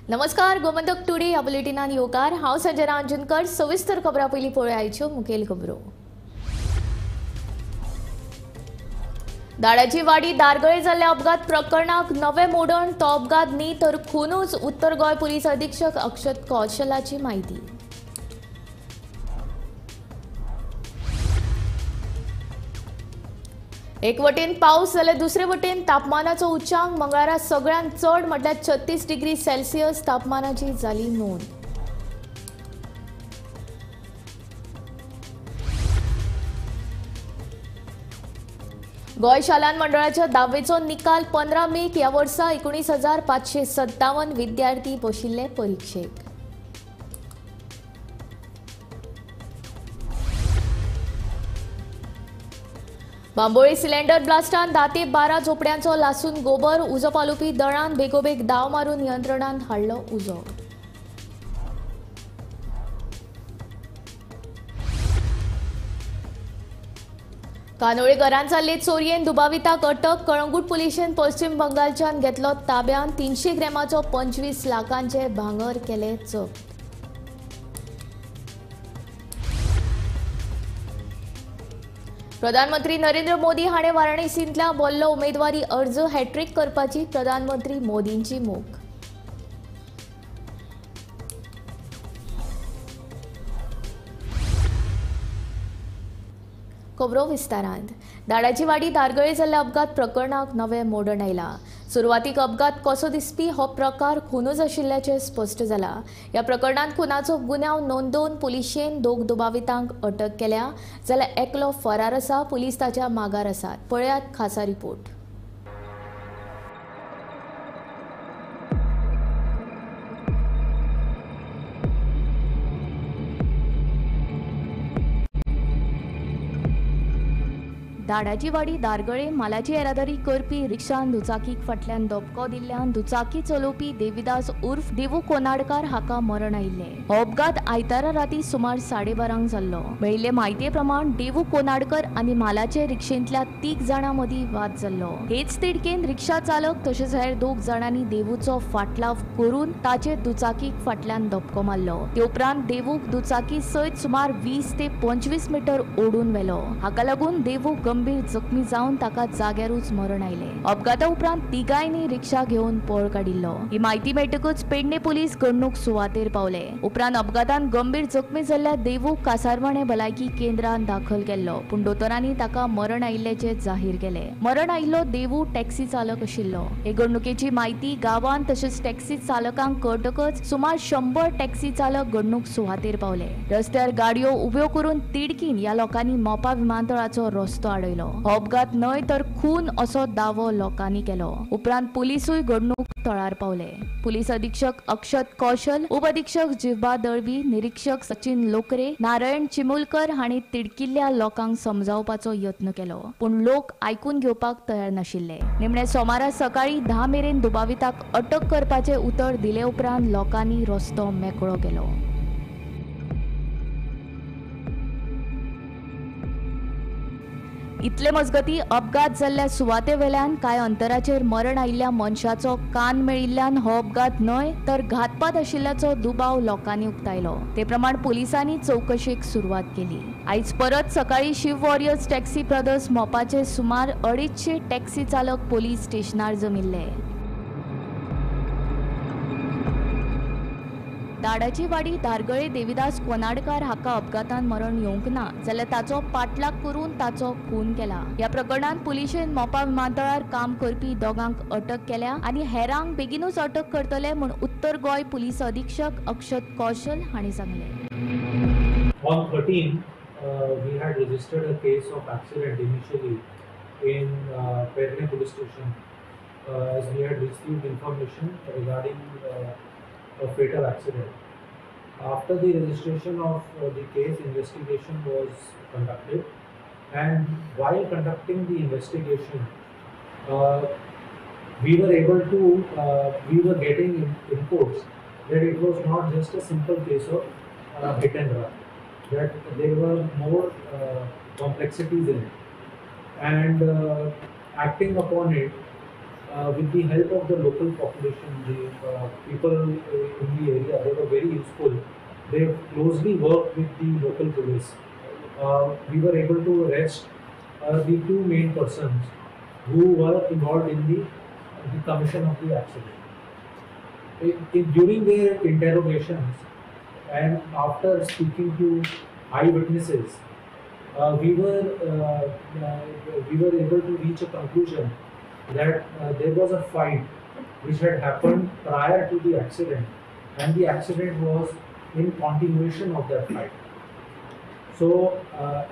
नमस्कार, गोमंतक टुडे ह्या बुलेटिनान येवकार. हांव संजना अंजनकर. सविस्तर खबरां पयलीं पळोवया आयच्यो मुखेल खबरो. दाडाची वाडी दारगळे जाल्ल्या अपघात प्रकरणाक नवे मोडण. तो अपघात न्ही तर खुनूच. उत्तर गोंय पुलीस अधीक्षक अक्षत कौशलाची म्हायती. एक वटेन पावस जाल्यार दुसरे वटेन तापमानाचो उच्चांक. मंगळारा सगळ्यांत चड म्हटल्यार 36 डिग्री सेल्सियस तापमानाची जाली नोंद. गोंय शालांत मंडळाच्या धावेचो निकाल 15 मेक ह्या वर्सा 19,557 विद्यार्थी बशिल्ले परिक्षेक. बांबोळी सिलेंडर ब्लास्टान 10 ते 12 झोपड्यांचो लासून गोबर. उजो पालोवपी दळान बेगोबेग दाव मारून नियंत्रणांत हाडलो उजो. कानोळे घरांत जाल्ले चोरयेन दुबाविताक अटक. कळंगूट पुलिशेन पश्चिम बंगालच्यान घेतलो ताब्यान. 300 ग्रॅमाचो 25 लाखांचे भांगर केले जप्त. प्रधानमंत्री नरेंद्र मोदी हाणें वाराणसींतल्या बोल्लो उमेदवारी अर्ज हॅट्रीक करपाची प्रधानमंत्री मोदींची मोख. खबरो विस्तारांत. दाडाची वाडी दारगळे जाल्ल्या अपघात प्रकरणाक नवें मोडण आयलां. सुरवातीक अपघात कसो दिसपी हो प्रकार खुनूच आशिल्ल्याचें स्पश्ट जाला. ह्या प्रकरणांत खुनाचो गुन्यांव नोंदोवन पुलिशेन 2 दुबावितांक अटक केल्या, जाल्यार एकलो फरार आसा. पुलीस ताच्या मागार आसात. पळयात खासा रिपोर्ट. दाडाची वाडी दारगळे मालाची येरादारी करपी रिक्षान दुचाकीक फाटल्यान धपको दिल्ल्यान दुचाकी चलोवपी देविदास उर्फ देवू कोनाडकार हाका मरण आयिल्लें. हो अपघात आयतारा राती सुमार 12:30 जाल्लो. मेळिल्ले म्हायती प्रमाण देवू कोनाडकर आनी मालाचे रिक्षेंतल्या 3 जाणां मदीं वाद जाल्लो. हेच तिडकेन रिक्षा चालक तशेंच हेर 2 जाणांनी देवूचो फाटलाव करून ताचे दुचाकीक फाटल्यान धपको मारलो. ते उपरांत देवूक दुचाकी सयत सुमार 20 ते 25 मिटर ओडून व्हेलो. हाका लागून देवू गंभीर जखमी जावन ताका जाग्यारूच मरण आयलें. अपघाता उपरांत तिगांयनी रिक्षा घेवन पळ काडिल्लो. ही म्हायती मेळटकूच पेडणे पुलीस घडणूक सुवातेर पावले. उपरांत अपघातान गंभीर जखमी जाल्ल्या देवूक कासारवाणे भलायकी केंद्रांत दाखल केल्लो, पूण दोतोरांनी ताका मरण आयिल्ल्याचें जाहीर केलें. मरण आयिल्लो देवू टॅक्सी चालक आशिल्लो. हे घडणुकेची म्हायती गांवांत तशेंच टॅक्सी चालकांक कळटकच सुमार 100 टॅक्सी चालक घडणूक सुवातेर पावले. रस्त्यार गाडयो उब्यो करून तिडकीन ह्या लोकांनी मोपा विमानतळाचो रस्तो आडयलो. हो अपघात न्हय तर खून असो दावो लोकांनी केलो. उपरांत पुलिसूय घडणूक थळार पावले. पुलीस अधीक्षक अक्षत कौशल, उप अधीक्षक जिव्हा दळवी, निरीक्षक सचिन लोकरे, नारायण चिमुलकर हांणी तिडकिल्ल्या लोकांक समजावपाचो यत्न केलो, पूण लोक आयकून घेवपाक तयार नाशिल्ले. निमणे सोमारा सकाळी 10 मेरेन दुबाविताक अटक करपाचें उतर दिले उपरांत लोकांनी रस्तो मेकळो केलो. इतले मजगती अपघात जाल्ल्या सुवाते वेल्यान कांय अंतराचेर मरण आयिल्ल्या मनशाचो कान मेळिल्ल्यान हो अपघात न्हय तर घातपात आशिल्ल्याचो दुबाव लोकांनी उक्तायलो. ते प्रमाण पुलिसांनी चवकशेक सुरवात केली. आयज परत सकाळी शिव वॉरियर्स टॅक्सी ब्रदर्स मोपाचे सुमार 250 टॅक्सी चालक पोलीस स्टेशनार जमिल्ले. दाडाची वाडी दारगळे देविदास कोनाडकार हाका अपघातान मरण येवंक ना जाल्यार ताचो पाटलाग करून ताचो खून केला. ह्या प्रकरणांत पुलिशेन मोपा विमानतळार काम करपी 2 अटक केल्या आनी हेरांक बेगीनूच अटक करतले म्हूण उत्तर गोंय पुलीस अधीक्षक अक्षत कौशल हांणी सांगलें. On 13, we had registered a case of accident initially in Pernem police station, as we had received information regarding a fatal accident. After the registration of the case, investigation was conducted, and while conducting the investigation, we were able to, we were getting inputs that it was not just a simple case of hit and run, that there were more complexities in it, and acting upon it, With the help of the local population, the people in the area, they were very useful. They closely worked with the local police. We were able to arrest the two main persons who were involved in the commission of the accident. During their interrogations and after speaking to eyewitnesses, we were able to reach a conclusion that there was a fight which had happened prior to the accident, and the accident was in continuation of that fight. So,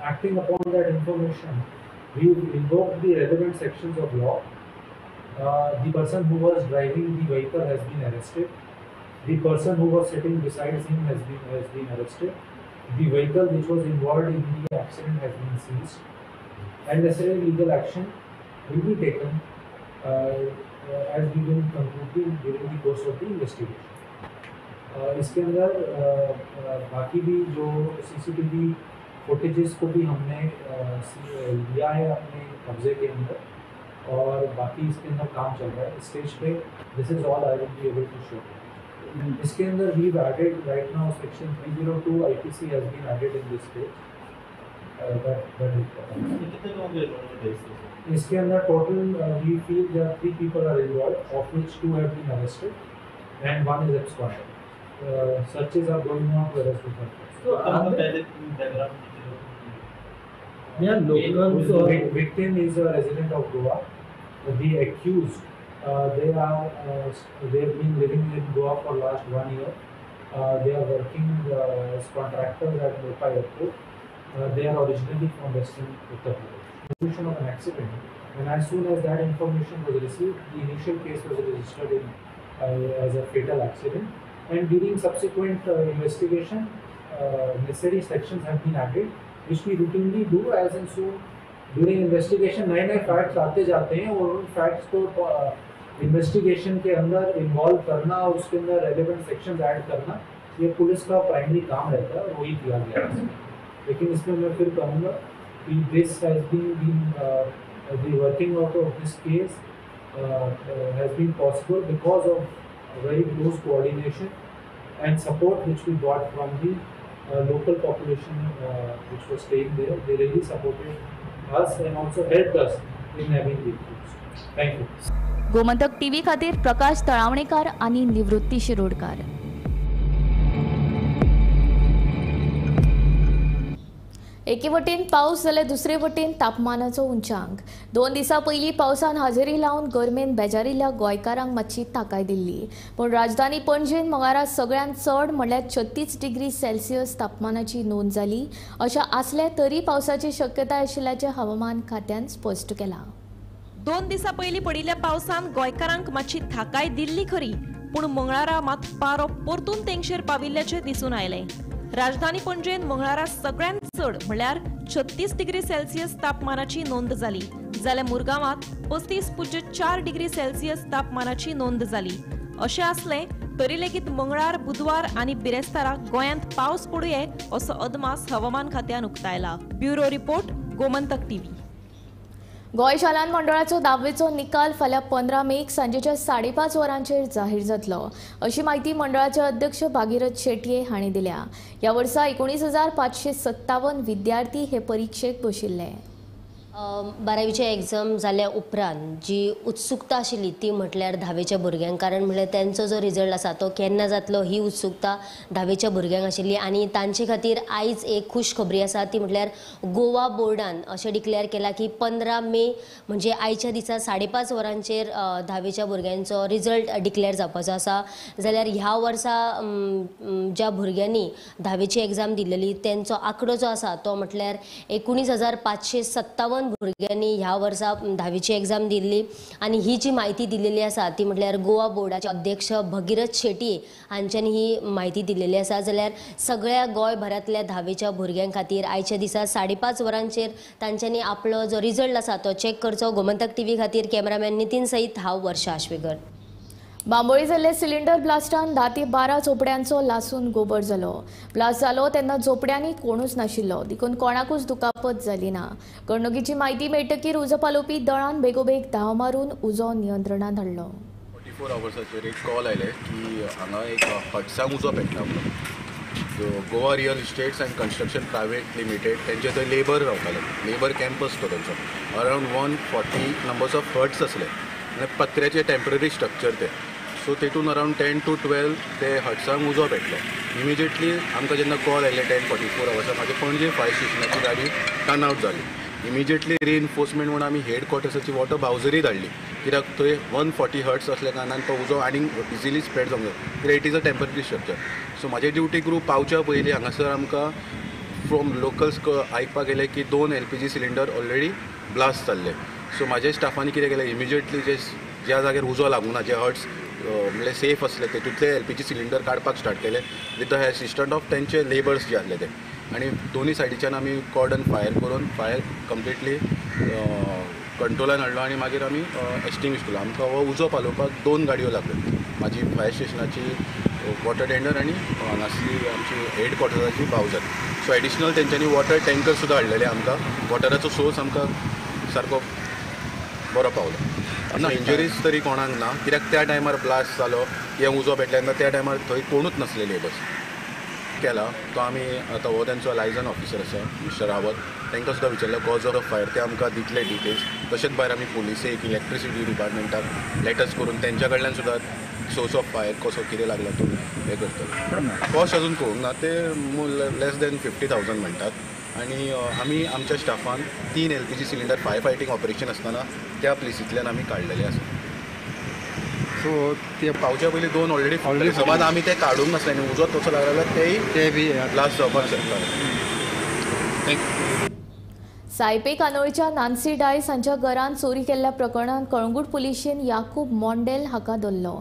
acting upon that information, we invoked the relevant sections of law. The person who was driving the vehicle has been arrested. The person who was sitting beside him has been arrested. The vehicle which was involved in the accident has been seized, and necessary legal action will be taken as we will conclude during the course of the investigation. इसके अंदर बाकी भी जो CCTV footages को भी हमने लिया है अपने कब्जे के अंदर, और बाकी इसके अंदर काम चल रहा है। स्टेज पे this is all I will be able to show. इसके अंदर we have added right now section 302 IPC has been added in this stage. इसके अंदर total we feel there 3 people are involved, of which 2 have been arrested and 1 is absconded. Searches are going on to arrest the third person. So, yeah, local victim is a resident of Goa. The accused, they have been living in Goa for last 1 year. They are working as contractors at Mopa Airport. They are originally from Western Uttar Pradesh. Information of an accident, and as soon as that information was received, the initial case was registered in as a fatal accident. And during subsequent investigation, necessary sections have been added, which we routinely do as and soon during investigation. नए नए facts आते जाते हैं और उन facts को investigation K अंदर involve करना और उसके अंदर relevant sections add करना, ये पुलिस का primary काम रहता है और वही किया गया है। लेकिन इसमें मैं फिर कहूँगा कि this has been the working out of this case has been possible because of very close coordination and support which we got from the local population which was staying there. They really supported us and also helped us in having the accused. Thank you. Gomantak TV खातीर प्रकाश तळावणेकार आनी निवृत्ती शिरोडकार. एके वटेन पावस जाल्यार दुसरे वटेन तापमानाचो उंचांक. 2 दिसां पयलीं पावसान हाजेरी लावन गरमेन बेजारिल्ल्या गोंयकारांक मातशी थाकाय दिल्ली, पूण राजधानी पणजेन मंगळारा सगळ्यांत चड म्हणल्यार 36 डिग्री सेल्सियस तापमानाची नोंद जाली. अशें आसलें तरी पावसाची शक्यताय आशिल्ल्याचें हवामान खात्यान स्पश्ट केलां. 2 दिसां पयलीं पडिल्ल्या पावसान गोंयकारांक मातशी थाकाय दिल्ली खरी, पूण मंगळारा मात पारो परतून तेंगशेर पाविल्ल्याचें दिसून आयलें. राजधानी पणजेन मंगळारा सगळ्यांत चड म्हणल्यार 36 डिग्री सेल्सियस तापमानाची नोंद जाली, जाल्यार मुरगांवांत 35.4 डिग्री सेल्सियस तापमानाची नोंद जाली. अशें आसलें तरी लेगीत मंगळार, बुधवार आनी बिरेस्तारा गोंयांत पावस पडुये असो अदमास हवामान खात्यान उक्तायला. Bureau report, Gomantak TV. Goa शालांत मंडळाचो 10वेचो निकाल फाल्यां 15 मेक सांजेच्या 5:30 वरांचेर जाहीर जातलो, अशी म्हायती मंडळाचे अध्यक्ष भागीरथ शेटये हांणी दिल्या. ह्या वर्सा 19,557 विद्यार्थी हे परिक्षेक बशिल्ले. बारावीचे एग्जाम जाल्या उपरांत जी उत्सुकता आशिल्ली ती म्हटल्यार धावेच्या भुरग्यांक, कारण म्हळ्यार तेंचो जो रिजल्ट आसा तो केन्ना जातलो ही उत्सुकता धावेच्या भुरग्यांक आशिल्ली. आनी तांचे खातीर आयज एक खूश खबरी आसा ती म्हटल्यार गोवा बोर्डान अशें डिक्लेअर केलां की 15 मे म्हणजे आयच्या दिसा 5:30 वरांचेर धावेच्या भुरग्यांचो रिजल्ट डिक्लेअर जावपाचो आसा. जाल्यार ह्या वर्सा ज्या भुरग्यांनी धावेची एग्जाम दिल्ली तेंचो आंकडो जो आसा तो म्हटल्यार 19,557 भुरग्यांनी ह्या वर्सा धावेची एग्जाम दिल्ली. आनी ही जी म्हायती दिलेली आसा ती म्हटल्यार गोवा बोर्डाचे अध्यक्ष भगीरथ शेट्ये हांच्यांनी ही म्हायती दिलेली आसा. जाल्यार सगळ्या गोंयभरांतल्या धावेच्या भुरग्यां खातीर आयच्या दिसा 5:30 वरांचेर तांच्यांनी आपलो जो रिजल्ट आसा तो चॅक करचो. गोमंतक टीव्ही खातीर कॅमेरामॅन नितीन सयत हांव वर्षा आश्वेकर. बांबोळी जाल्ले सिलिंडर ब्लास्टान 10 ते 12 झोपड्यांचो लासून गोबर जालो. ब्लास्ट जालो तेन्ना झोपड्यांनी कोणूच नाशिल्लो, देखून कोणाकूच दुखापत जाली ना. घडणुकीची म्हायती मेळटकीर उजो पालोवपी दळान बेगोबेग धांव मारून उजो नियंत्रणांत हाडलो. 44 आवर्साचेर एक कॉल आयले की हांगा एक हट्सांक उजो पेटला म्हणून. Goa real estates and construction private limited तेंचे थंय लेबर रावताले, लेबर कॅम्पस तो तेंचो. अरावंड 140 नंबर्स ऑफ हट्स आसले आनी पत्र्याचे टेम्पररी स्ट्रक्चर ते. सो तेतून अरावंड 10 to 12 ते हट्सांक उजो पेटलो. इमिजिएटली आमकां जेन्ना कॉल आयले 10:44 आवर्सां म्हाजे पणजे फायर स्टेशनाची गाडी टर्न आवट जाली. इमिजिएटली रिइन्फोर्समेंट म्हणून आमी हेड क्वॉर्टर्साची वॉटर बावजरी धाडली, कित्याक थंय 140 हट्स असल्या कारणान तो उजो आनीक इजिली स्प्रेड जावंक जाय, कित्याक it is a temporary structure. So म्हाजे ड्युटी ग्रूप पावच्या पयलीं हांगासर आमकां फ्रॉम लोकल्स आयकपाक गेले की 2 LPG cylinder already blast जाल्ले. सो म्हाजे स्टाफांनी कितें केलें, इमिजिएटली जे ज्या जाग्यार उजो लागूं ना, जे हट्स म्हणल्यार सेफ आसले तेतूंतले LPG cylinder काडपाक स्टार्ट केले विथ the assistant of तेंचे लेबर्स जे आसले ते. आनी दोनूय सायडीच्यान आमी कॉर्डन फायर करून फायर कंप्लिटली कंट्रोलान हाडलो आनी मागीर आमी एक्सटिंग्विश केलो. आमकां हो उजो पालोवपाक 2 गाडयो लागल्यो, म्हाजी फायर स्टेशनाची वॉटर टेंडर आनी हांगासली आमची हेड क्वॉर्टर्साची बावजर. सो एडिशनल तेंच्यांनी वॉटर टँकर सुद्दां हाडलेले आमकां, वॉटराचो सोर्स आमकां सारको बरो पावलो. ना इंजरीज तरी कोणाक ना, कित्याक त्या टायमार ब्लास्ट जालो किंवा उजो पेटले तेन्ना त्या टायमार थंय कोणूच नासले लेबर्स. केला तो आमी आतां हो तेंचो लायजन ऑफिसर आसा मिस्टर रावत, तांकां सुद्दां विचारलें कॉज ऑफ फायर, ते आमकां दितले डिटेल्स. तशेंच भायर आमी पुलिसेक, इलेक्ट्रिसिटी डिपार्टमेंटाक लेटर्स करून तेंच्या कडल्यान सुद्दां सोर्स ऑफ फायर कसो कितें लागला तो हें करतले. कॉस्ट अजून कळूंक ना, ते लेस देन 50,000 म्हणटात. आनी आमी आमच्या Staffan 3 LPG cylinder fire fighting operation आसतना त्या प्लेसींतल्यान आमी काडलेले आसा. सो ते पावच्या पयलीं 2 ऑलरेडी फुटले, समज आमी ते काडूंक नासले आनी उजो तसो लागला जाल्यार तेय ते बी ब्लास्ट जावपाक शकता. Thank you. सायपे कानोळच्या नान्सी डायस हांच्या घरांत चोरी केल्ल्या प्रकरणांत कळंगूट पुलिशेन याकूब मोंडेल हाका धरलो.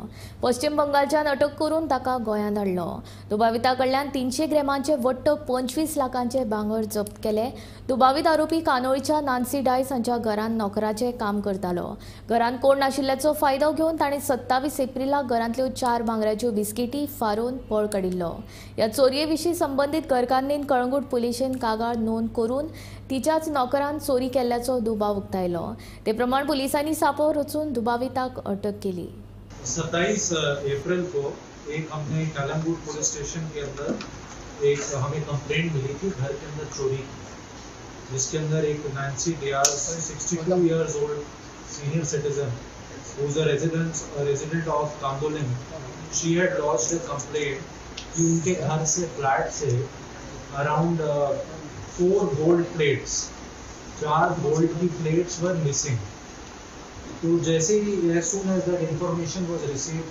पश्चिम बंगालच्यान अटक करून ताका गोंयांत हाडलो. दुबाविता कडल्यान 300 ग्रॅमांचे वट्ट 25 लाखांचे भांगर जप्त केले. दुबावीत आरोपी कानोळच्या नान्सी डायस हांच्या घरांत नोकराचें काम करतालो. घरांत कोण नाशिल्ल्याचो फायदो घेवन ताणें 27 एप्रिलाक घरांतल्यो 4 भांगराच्यो बिस्किटी फारोवन पळ काडिल्लो. ह्या चोरये विशीं संबंदीत घरकान्नीन कळंगूट पुलिशेन कागाळ नोंद करून तिच्याच नोकरान चोरी केल्ल्याचो दुबाव उक्तायलो. ते प्रमाण पुलिसांनी सापो रचून दुबाविताक अटक केली. 27 अप्रैल को एक हमने कलंगूट पुलिस स्टेशन के अंदर एक हमें कंप्लेंट मिली थी घर के अंदर चोरी की, जिसके अंदर एक Nancy Dias 62 years old senior citizen who is a resident of Candolim, she had lodged a complaint कि उनके घर से फ्लैट से अराउंड 4 गोल्ड प्लेट्स, 4 गोल्ड की प्लेट्स वर मिसिंग. तो जैसे ही as soon as that information was received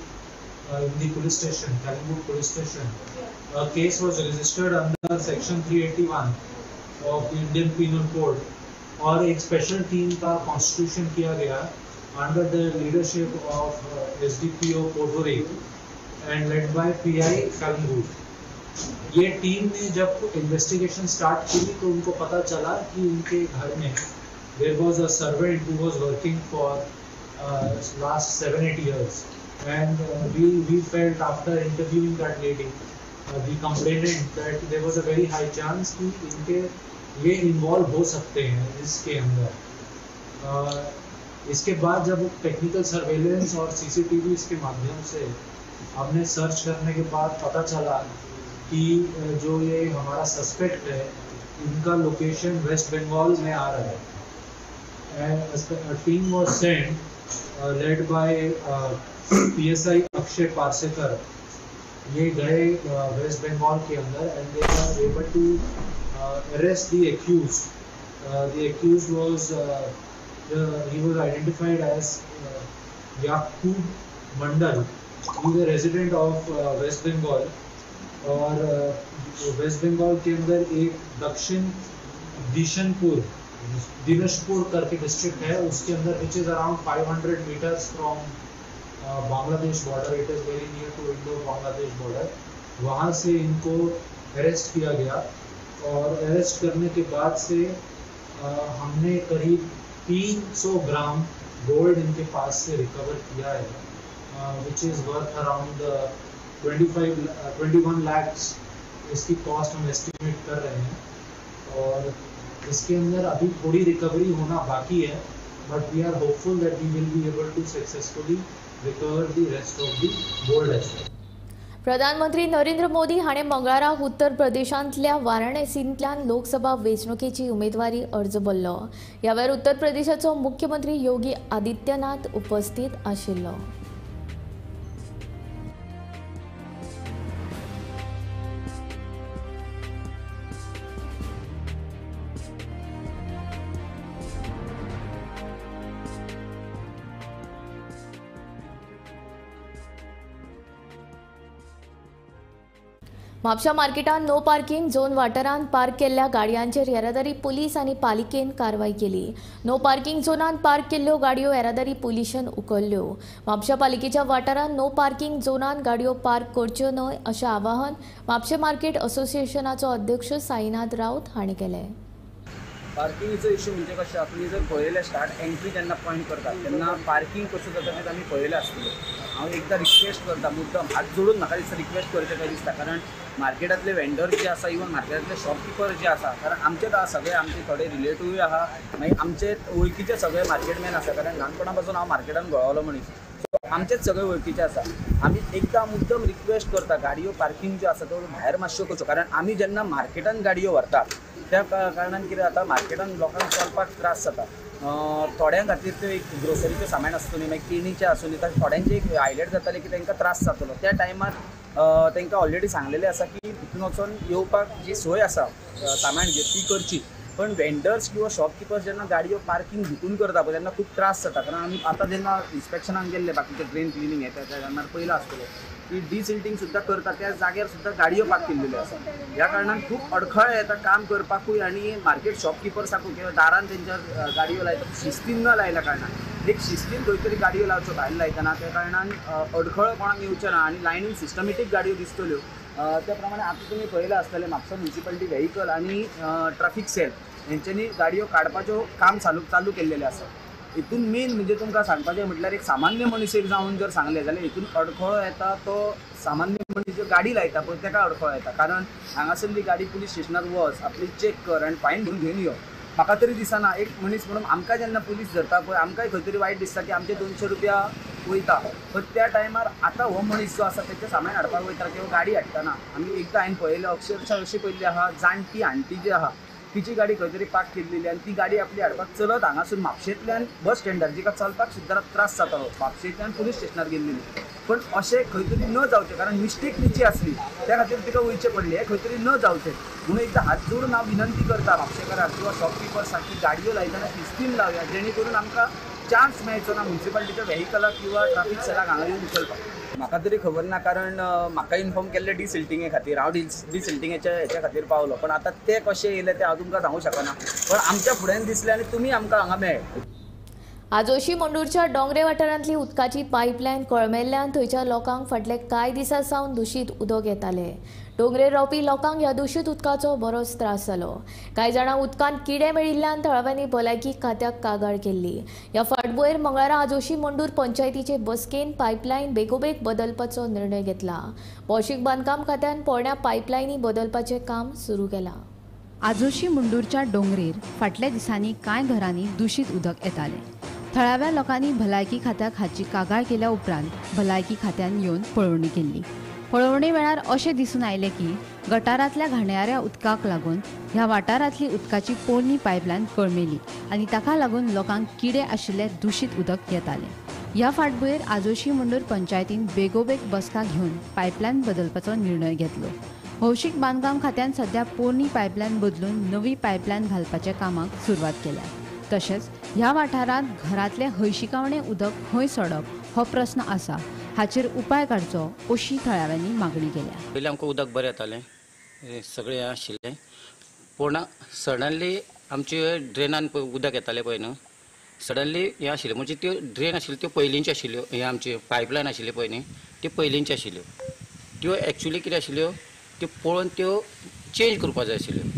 in the police station, Calangute police station, a case was registered under section 381 of the Indian Penal Code और एक special team का constitution किया गया under the leadership of SDPO Porvorim and led by PI Calangute. ये team ने जब investigation start की तो उनको पता चला कि उनके घर में there was a servant who was working for last 7-8 years and we felt after interviewing that lady, the complainant, that there was a very high chance कि इनके ये इन्वॉल्व हो सकते हैं इसके अंदर. इसके बाद जब टेक्निकल सर्वेलेंस और सीसीटीवी इसके माध्यम से हमने सर्च करने के बाद पता चला कि जो ये हमारा सस्पेक्ट है इनका लोकेशन वेस्ट बंगाल में आ रहा है. And team was sent led by PSI Akshay Parsekar. ये गए वेस्ट बंगाल के अंदर and they are able to arrest the accused. The accused was he was identified as Yakub Mandal. He is a resident of West Bengal और West Bengal के अंदर एक दक्षिण दिशनपुर दिनशपुर करके डिस्ट्रिक्ट है, उसके अंदर which is around 500 metres from Bangladesh border, it is very near to Indo Bangladesh border. वहाँ से इनको अरेस्ट किया गया और अरेस्ट करने के बाद से हमने करीब 300 ग्राम गोल्ड इनके पास से रिकवर किया है। which is worth around 21 lakhs इसकी कॉस्ट हम एस्टिमेट कर रहे हैं और इसके अंदर अभी थोड़ी रिकवरी होना बाकी है, but we are hopeful that we will be able to successfully recover the rest of the gold as well. प्रधानमंत्री नरेंद्र मोदी हाणे मंगळारा उत्तर प्रदेशांतल्या वाराणसींतल्यान लोकसभा वेंचणुकेची उमेदवारी अर्ज भरलो. ह्या वेळार उत्तर प्रदेशाचो मुख्यमंत्री योगी आदित्यनाथ उपस्थित आशिल्लो. म्हापशा मार्केटांत नो पार्किंग झोन वाठारांत पार्क केल्ल्या गाडयांचेर येरादारी पुलीस आनी पालिकेन कारवाय केली. नो पार्किंग झोनांत पार्क केल्ल्यो गाडयो येरादारी पुलिशेन उखल्ल्यो. म्हापशा पालिकेच्या वाठारांत नो पार्किंग झोनांत गाडयो पार्क करच्यो न्हय अशें आवाहन म्हापशें मार्केट असोसिएशनाचो अध्यक्ष साईनाथ राऊत हांणी केलें. पार्किंगचो इश्यू म्हणजे कशें, तुमी जर पळयलें स्टार्ट एंट्री जेन्ना पॉयंट करतात तेन्ना पार्किंग कशें जाता तें आमी पळयलें आसतलें. हांव एकदां रिक्वेस्ट करता मुद्दम हात जोडून म्हाका दिसता रिक्वेस्ट करचें काय दिसता, कारण मार्केटांतले वेंडर जे आसा, इवन मार्केटांतले शॉपकिपर जे आसा, कारण आमचेच आसा सगळे, आमचे थोडे रिलेटिव्हूय आहा, मागीर आमचे वळखीचे सगळे मार्केटमॅन आसा, कारण ल्हानपणा पासून हांव मार्केटान घोळवलो मनीस, सो आमचेच सगळे वळखीचे आसा. आमी एकदां मुद्दम रिक्वेस्ट करता गाडयो पार्किंग ज्यो आसा त्यो भायर मातश्यो करच्यो, कारण आमी जेन्ना मार्केटान गाडयो व्हरता त्या कारणान कितें जाता, मार्केटान लोकांक चलपाक त्रास जाता. थोड्यां खातीर त्यो एक ग्रोसरीचें सामान आसूं न्ही, मागीर केणीचें आसूं न्ही, थोड्यांचे एक हायलायट जातालें की तांकां त्रास जातलो. त्या टायमार तांकां ऑलरेडी सांगलेलें आसा की भितून वचोन येवपाक जी सोय आसा सामान घेवन ती करची, पण वेंडर्स किंवा शॉपकिपर्स जेन्ना गाडयो पार्किंग भितून करता पळय तेन्ना खूब त्रास जाता. कारण आमी आतां जेन्ना इन्स्पेक्शनाक गेल्ले बाकीचे ड्रेन क्लिनींग हें त्या टायमार पयलां आसतलें की डिसिल्टींग सुद्दां करता त्या जाग्यार सुद्दां गाडयो पार्क केल्ल्यो आसा. ह्या कारणान खूब अडखळ येता काम करपाकूय आनी मार्केट शॉपकिपर्साकूय किंवा दारान तेंच्या गाडयो लायता शिस्तीन न लायल्या कारणान, एक शिस्तीन खंय तरी गाडयो लावच्यो भायर लायतना, त्या कारणान अडखळ कोणाक येवचें ना आनी लायनीन सिस्टमेटीक गाडयो दिसतल्यो. त्या प्रमाणे आतां तुमी पळयलां आसतलें म्हापसा म्युनिसिपालिटी व्हेकल आनी ट्राफीक सेल हेंच्यांनी गाडयो काडपाच्यो काम चालू केल्लेलें आसा. हितून मेन म्हणजे तुमकां सांगपाचें म्हटल्यार एक सामान्य मनीस एक जावन जर सांगलें जाल्यार हितून अडखळो येता तो सामान्य मनीस जो गाडी लायता पळय ताका अडखळो येता, कारण हांगासरली गाडी पुलीस स्टेशनार वच, आपली चॅक कर आनी फायन भरून घेवन यो. म्हाका तरी दिसना एक मनीस म्हणून आमकां जेन्ना पुलीस धरता पळय आमकांय खंय तरी वायट दिसता की आमचे 200 रुपया वयता, पण त्या टायमार आतां हो मनीस जो आसा तेचें सामान हाडपाक वयता किंवा गाडी हाडटना आमी एकदां हांवें पळयलें, अक्षरशा अशी पळयल्ली आहा जाणटी आण्टी जी आहा तिची गाडी खंय तरी पार्क केल्ली आनी ती गाडी आपली हाडपाक चलत हांगासून म्हापशेंतल्यान बस स्टँडार जिका चलपाक सुद्दां त्रास जातालो, म्हापशेंतल्यान पुलीस स्टेशनार गेल्ली. पण अशें खंय तरी न जावचें, कारण मिस्टेक तिची आसली त्या खातीर तिका वयचें पडलें, हें खंय तरी न जावचें म्हणून एकदां हात जोडून हांव विनंती करता म्हापशेकारांक किंवा शॉपकिपर्सांक की गाडयो लायतना शिस्तीन लावया, जेणे करून आमकां चान्स मेळचो ना म्युनिसिपालिटीच्या व्हेकलाक किंवा ट्राफीक सेलाक हांगा येवन उखलपाक. म्हाका तरी खबर ना, कारण म्हाका इन्फॉर्म केल्लें डिसिल्टिंगे खातीर, हांव डिसिल्टिंगेच्या हेच्या खातीर पावलो, पण आतां ते कशें येयले तें हांव तुमकां सांगूंक शकना, पण आमच्या फुड्यान दिसलें आनी तुमी आमकां हांगा मेळ्ळे. आजोशी मंडूरच्या डोंगरे वाठारांतली उदकाची पायपलायन कळमेल्ल्यान थंयच्या लोकांक फाटले कांय दिसां सावन दुशीत उदक येतालें. डोंगरेर रावपी लोकांक ह्या दुशीत उदकाचो बरोच त्रास जालो. कांय जाणांक उदकांत किडे मेळिल्ल्यान थळाव्यांनी भलायकी खात्याक कागाळ केल्ली. ह्या फाटभुंयेर मंगळारा आजोशी मंडूर पंचायतीचे बसकेन पायपलायन बेगोबेग बदलपाचो निर्णय घेतला. भौशीक बांदकाम खात्यान पोरण्या पायपलायनी बदलपाचें काम सुरू केलां. आजोशी मंडूरच्या डोंगरेर फाटल्या दिसांनी कांय घरांनी दुशीत उदक येतालें. थळाव्या लोकांनी भलायकी खात्याक हाची कागाळ केल्या उपरांत भलायकी खात्यान येवन पळोवणी केल्ली. पळोवणे वेळार अशें दिसून आयलें की गटारांतल्या घाणयाऱ्या उदकाक लागून ह्या वाठारांतली उदकाची पोरणी पायपलायन कळमेली आनी ताका लागून लोकांक किडे आशिल्लें दुशीत उदक येतालें. ह्या फाटभुंयेर आजोशी मंडूर पंचायतीन बेगोबेग बसका घेवन पायपलायन बदलपाचो निर्णय घेतलो. भौशीक बांदकाम खात्यान सध्या पोरणी पायपलायन बदलून नवी पायपलायन घालपाच्या कामाक सुरवात केल्या. तशेंच ह्या वाठारांत घरांतलें हळशिकावणें उदक खंय सोडप हो प्रस्न आसा, हाचेर उपाय काडचो अशी थळाव्यांनी मागणी केल्या. पयलीं आमकां उदक बरें येतालें, सगळें आशिल्लें, पूण सडनली आमचे ड्रेनान उदक येतालें पळय न्हू, सडनली हें आशिल्लें, म्हणजे त्यो ड्रेन आशिल्ल्यो त्यो पयलींच्यो आशिल्ल्यो, हें आमच्यो पायपलायन आशिल्ल्यो पळय न्ही त्यो पयलींच्यो आशिल्ल्यो, त्यो एक्चुली कितें आशिल्ल्यो त्यो पळोवन त्यो चेंज करपाक जाय आशिल्ल्यो,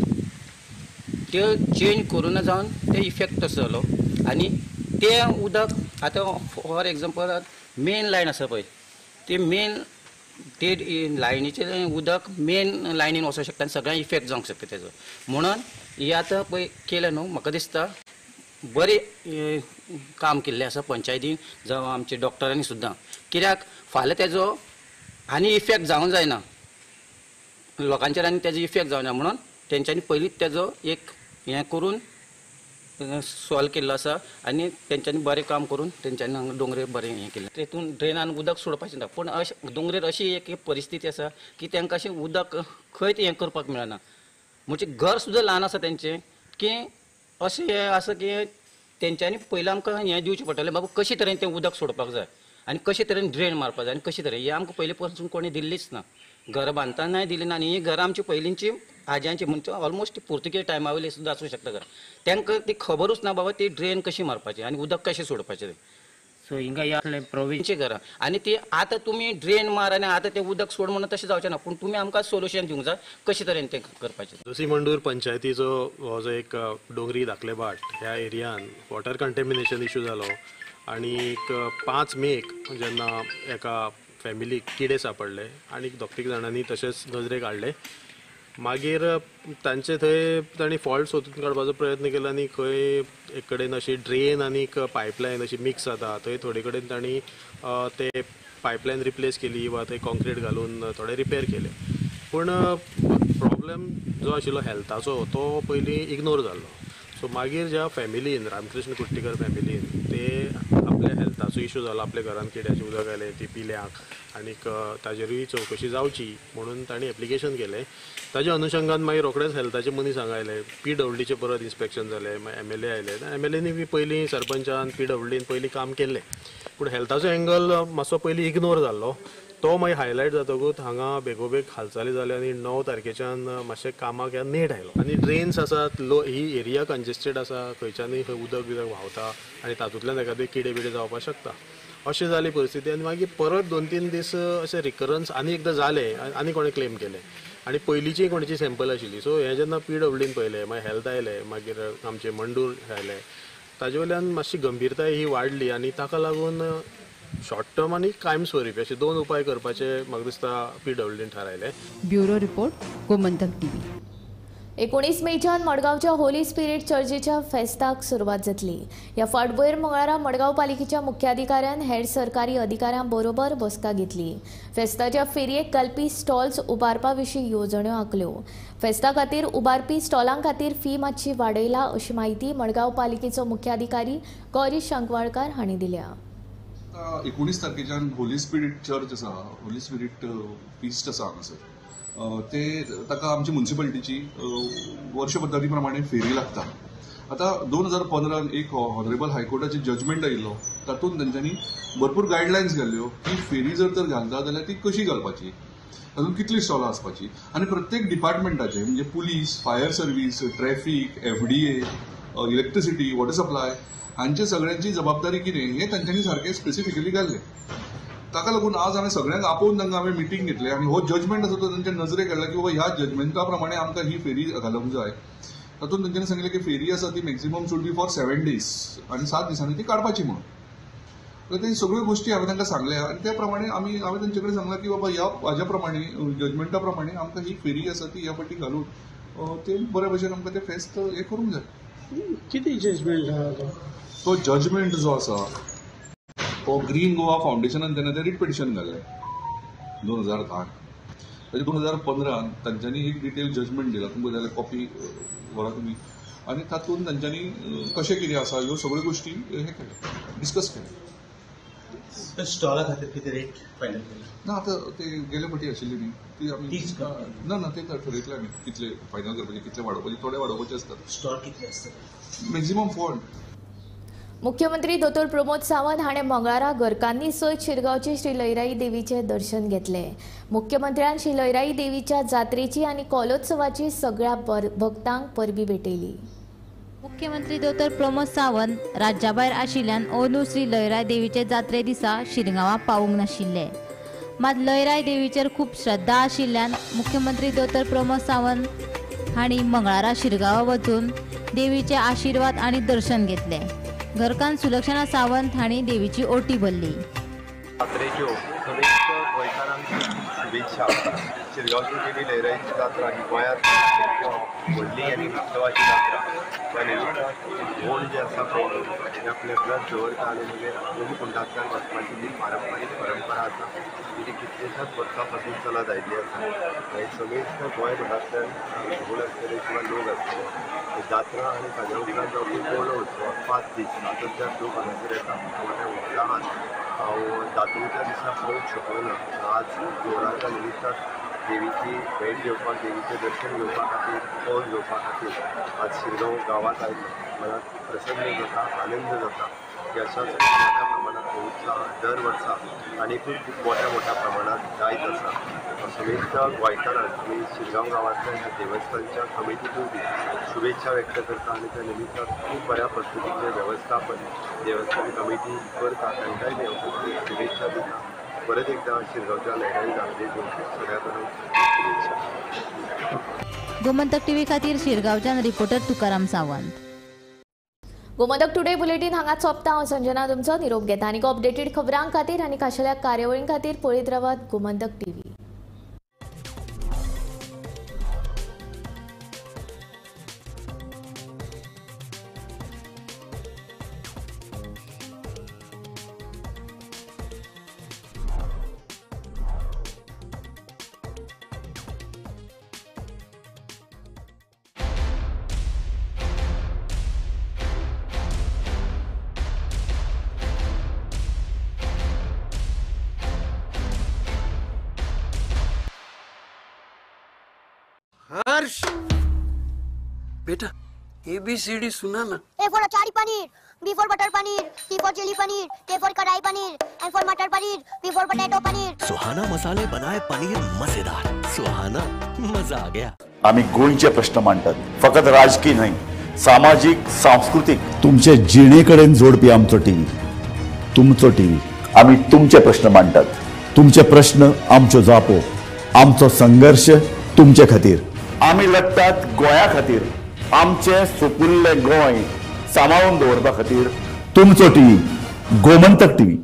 त्यो चेंज करूं ना जावन ते इफेक्ट तसो जालो आनी तें उदक आतां फॉर एग्जाम्पल मेन लायन आसा पळय, ती मेन ते लायनीचें उदक मेन लायनीन वचोंक शकता आनी सगळ्यांक इफेक्ट जावंक शकता तेजो. म्हणून हें आतां पळय केलें न्हू, म्हाका दिसता बरें काम केल्लें आसा पंचायतीन जावं आमच्या डॉक्टरांनी सुद्दां, कित्याक फाल्यां तेजो आनी इफेक्ट जावंक जायना लोकांचेर आनी तेजो इफेक्ट जावना म्हणून तेंच्यांनी पयलींच तेजो एक हें करून सॉल्व केल्लो आसा आनी तेंच्यांनी बरें काम करून तेंच्यांनी हांगा दोंगरेर बरें हें केलें. तेतून ड्रेनान उदक सोडपाचें ना, पूण अशें दोंगरेर अशी एक परिस्थिती आसा की तांकां अशें उदक खंयच हें करपाक मेळना. म्हणजे घर सुद्दां ल्हान आसा तेंचें की अशें हें आसा की तेंच्यांनी पयलीं आमकां हें दिवचें पडटलें, बाबा कशे तरेन तें उदक सोडपाक जाय आनी कशे तरेन ड्रेन मारपाक जाय आनी कशे तरेन हें आमकां पयलीं पासून कोणें दिल्लीच ना. घरां बांदतनाय दिली ना आनी हीं घरां आमची पयलींची आज्यांची म्हणजे ऑलमोस्ट पुर्तुगेज टायमा वयली सुद्दां आसूं शकता घरां, तांकां ती खबरूच ना बाबा ती ड्रेन कशी मारपाची आनी उदक कशें सोडपाचें. सो हिंगा ह्या प्रोविन्सची घरां आनी ती आतां तुमी ड्रेन मार आनी आतां तें उदक सोड म्हणून तशें जावचें ना, पूण तुमी आमकां सोल्युशन दिवंक जाय कशे तरेन तें करपाचें. जोशी मंडूर पंचायतीचो हो जो एक डोंगरी धाकले भाट ह्या एरियान वॉटर कंटेमिनेशन इशू जालो आनी 5 मेक जेन्ना एका फॅमिलीक किडे सापडले आनी 2-3 जाणांनी तशेंच नजरेक हाडले. मागीर तांचे थंय तांणी फॉल्ट सोदून काडपाचो प्रयत्न केलो आनी खंय एक कडेन अशी ड्रेन आनी पायपलायन अशी मिक्स जाता थंय थोडे कडेन तांणी ते पायपलायन रिप्लेस केली वा थंय कॉन्क्रीट घालून थोडे रिपेर केले. पूण प्रॉब्लेम जो आशिल्लो हेल्थाचो तो पयलीं इग्नोर जाल्लो. सो मागीर ज्या फॅमिलीन, रामकृष्ण कुट्टीकर फॅमिलीन, ते आपल्या हेल्थाचो इशू जालो, आपल्या घरान किड्याचें उदक आयलें ती पिल्याक आनीक ताजेरूय चवकशी जावची म्हणून तांणी एप्लिकेशन केलें. ताज्या अनुशंगान मागीर रोखडेच हेल्थाचे मनीस हांगा आयले, PWDचें परत इन्स्पेक्शन जालें, मागीर MLA आयले. MLAनी बी पयलीं सरपंचान PWDन पयलीं काम केल्लें, पूण हेल्थाचो एंगल मातसो पयलीं इग्नोर जाल्लो, तो मागीर हायलायट जातकूच हांगा बेगोबेग हालचाली जाल्यो आनी 9 तारखेच्यान मातशें कामाक ह्या नेट आयलो. आनी ड्रेन्स आसात, लो ही एरिया कंजेस्टेड आसा, खंयच्यानूय खंय उदक बिदक व्हांवता आनी तातूंतल्यान एखादें किडे बिडे जावपाक शकता, अशें जाली परिस्थिती. आनी मागीर परत 2-3 दीस अशें रिकरन्स आनी एकदां जालें आनी कोणें क्लेम केलें आनी पयलींची कोणाची सॅम्पल आशिल्ली. सो हें जेन्ना PWDन पळयलें, मागीर हेल्थ आयलें, मागीर आमचें मंडूर आयलें, ताजे वयल्यान मातशी गंभीरताय ही वाडली आनी ताका लागून शॉर्ट टर्म आनी कायमस्वरूपी अशे 2 उपाय करपाचे म्हाका दिसता PWDन थारायलें. Bureau report, Gomantak TV. 19 मेच्यान मडगांवच्या होली स्पिरिट चर्चीच्या फेस्ताक सुरवात जातली. ह्या फाटभुंयेर मंगळारा मडगांव पालिकेच्या मुख्याधिकाऱ्यान हेर सरकारी अधिकाऱ्यां बरोबर बसका घेतली. फेस्ताच्या फेरयेक घालपी स्टॉल्स उबारपा विशीं येवजण्यो आंखल्यो. फेस्ता खातीर उबारपी स्टॉलां खातीर फी मातशी वाडयला अशी म्हायती मडगांव पालिकेचो मुख्याधिकारी गौरी शंकवाळकार हांणी दिल्या. 19 तारखेच्यान होली स्पिरिट चर्च आसा, होली स्पिरिट फिस्ट आसा हांगासर, ते ताका आमची मुन्सिपालिटीची वर्ष पद्दती प्रमाणे फेरी लागता. आतां 2015 एक ऑनरेबल हायकोर्टाचे जजमेंट आयिल्लो, तातूंत तेंच्यांनी भरपूर गायडलायन्स घाल्ल्यो की फेरी जर तर घालता जाल्यार ती कशी घालपाची, तातूंत कितली स्टॉलां आसपाची आनी प्रत्येक डिपार्टमेंटाचे म्हणजे police, fire service, traffic, FDA, electricity, water supply हांचे सगळ्यांची जबाबदारी कितें हें तांच्यांनी सारकें स्पेसिफिकली घाल्लें. ताका लागून आज हांवें सगळ्यांक आपोवन तांकां हांवें मिटींग घेतलें आनी हो जजमेंट आसा तो तांच्या नजरेक हाडला की बाबा ह्या जजमेंटा प्रमाणे आमकां ही फेरी घालूंक जाय. तातूंत तांच्यांनी सांगलें की फेरी आसा ती maximum should be for 7 days आनी 7 दिसांनी ती काडपाची म्हणून. तर ते सगळ्यो गोश्टी हांवें तांकां सांगल्या आनी त्या प्रमाणे आमी हांवें तांचे कडेन सांगलां की बाबा ह्या हाज्या प्रमाणे जजमेंटा प्रमाणे आमकां ही फेरी आसा ती ह्या फावटी घालून ते बऱ्या भशेन आमकां तें फेस्त हें करूंक जाय. कितें जजमेंट आहा तो जजमेंट जो आसा तो ग्रीन गोवा फावंडेशनान तेन्ना तें रिट पिटिशन घाल्लें 2010. ताजे 2015 तांच्यांनी एक डिटेल जजमेंट दिला, तुमकां जाल्यार कॉपी व्हरा तुमी, आनी तातूंत तांच्यांनी कशें कितें आसा ह्यो सगळ्यो गोश्टी हें केलें, डिस्कस केलें. स्टॉला खातीर कितें रेट फायनल केला ना आतां ते गेले फावटी आशिल्ली न्ही ती आमी ना ना ते ठरयतले आमी कितले फायनल करपाचे, कितले वाडोवपाचे, थोडे वाडोवपाचे आसतात. स्टॉल कितले आसतात मॅक्झिमम 4. मुख्यमंत्री दोतोर प्रमोद सावंत हाणें मंगळारा घरकान्नी सयत शिरगांवचे श्री लयराई देवीचें दर्शन घेतलें. मुख्यमंत्र्यान श्री लयराई देवीच्या जात्रेची आनी कोलोत्सवाची सगळ्या भक्तांक परबी भेटयली. मुख्यमंत्री दोतोर प्रमोद सावंत राज्याभायर आशिल्ल्यान अंदू श्री लयराई देवीचे जात्रे दिसा शिरगांवां पावूंक नाशिल्ले. मात लयराई देवीचेर खूब श्रद्धा आशिल्ल्यान मुख्यमंत्री दोतोर प्रमोद सावंत हांणी मंगळारा शिरगांवां वचून देवीचे आशिर्वाद आनी दर्शन घेतले. घरकान्न सुलक्षणा सावंत हांणी देवीची ओटी भरली. जात्रेच्यो समेस्त गोंयकारांक शुभेच्छा. शिरगांवची देवी लयराईची जात्रा ही गोंयांत व्हडली आनी उत्सवाची जात्रा. त्या निमित्तान होण जे आसा पळय ते आपलें व्रत दवरता आनी मागीर होमकुंडांतल्यान वचपाची जी पारंपारीक परंपरा आसा ती कितल्याशाच वर्सां पासून चलत आयिल्ली आसा. आनी समेस्त गोंयभरांतल्यान होण आसतले किंवा लोक आसतले जात्रा आनी ताज्या उपरांत जावपी कोलो उत्सव 5 दीस तातूंतल्यान लोक हांगासर येता मोठ्या उत्साहान. हांव जात्रेच्या दिसा पळोवंक शकलो ना. आज देवळाच्या निमित्तान देवीची भेट घेवपाक, देवीचें दर्शन घेवपा खातीर, कौल घेवपा खातीर आज शिरगांव गांवांत आयलो. मनाक प्रसन्न जाता, आनंद जाता की अशाच मोठ्या प्रमाणात उत्साह दर वर्सा आनीकूय खूब मोठ्या मोठ्या प्रमाणात जायत आसा. समेस्त गोंयकारांक आमी शिरगांव गांवांतल्या ह्या देवस्थानच्या कमिटीकूय बी शुभेच्छा व्यक्त करता आनी त्या निमित्तान खूब बऱ्या पद्दतीचें वेवस्थापन देवस्थान कमिटी करता तांकांय बी हांव खूब शुभेच्छा दिता. परत एकदा शिरगांवच्या लयराई जात्रेच्यो सगळ्या कडेन शुभेच्छा. गोमंतक टीव्ही खातीर शिरगांवच्यान reporter Tukaram Sawant. Gomantak today bulletin हांगा सोंपता. हांव संजना तुमचो निरोप घेता. आनी अपडेटेड खबरां खातीर आनी खाशेल्या कार्यावळीं खातीर पळयत रावात गोमंतक टीव्ही. हर्ष बेटा ABCD सुना ना. A for achari paneer, B for butter paneer, C for chilli paneer, K for kadai paneer, M for matar paneer, P for potato paneer. Suhana मसाले बनाए पनीर मजेदार. सुहाना मजा आ गया. आम्ही गोंयचे प्रश्न मांडतात, फकत राजकीय न्हय, सामाजीक, सांस्कृतीक. तुमचे जिणेकडेन जोडपी आमचो टीव्ही, तुमचो टीव्ही. आम्ही तुमचे प्रश्न मांडतात, तुमचे प्रश्न आमच्यो जापो, आमचो संघर्ष तुमचे खातीर. आमी लढतात गोंया खातीर, आमचे सुपुल्ले गोंय सांबाळून दवरपा खातीर. तुमचो टीव्ही, गोमंतक टीव्ही.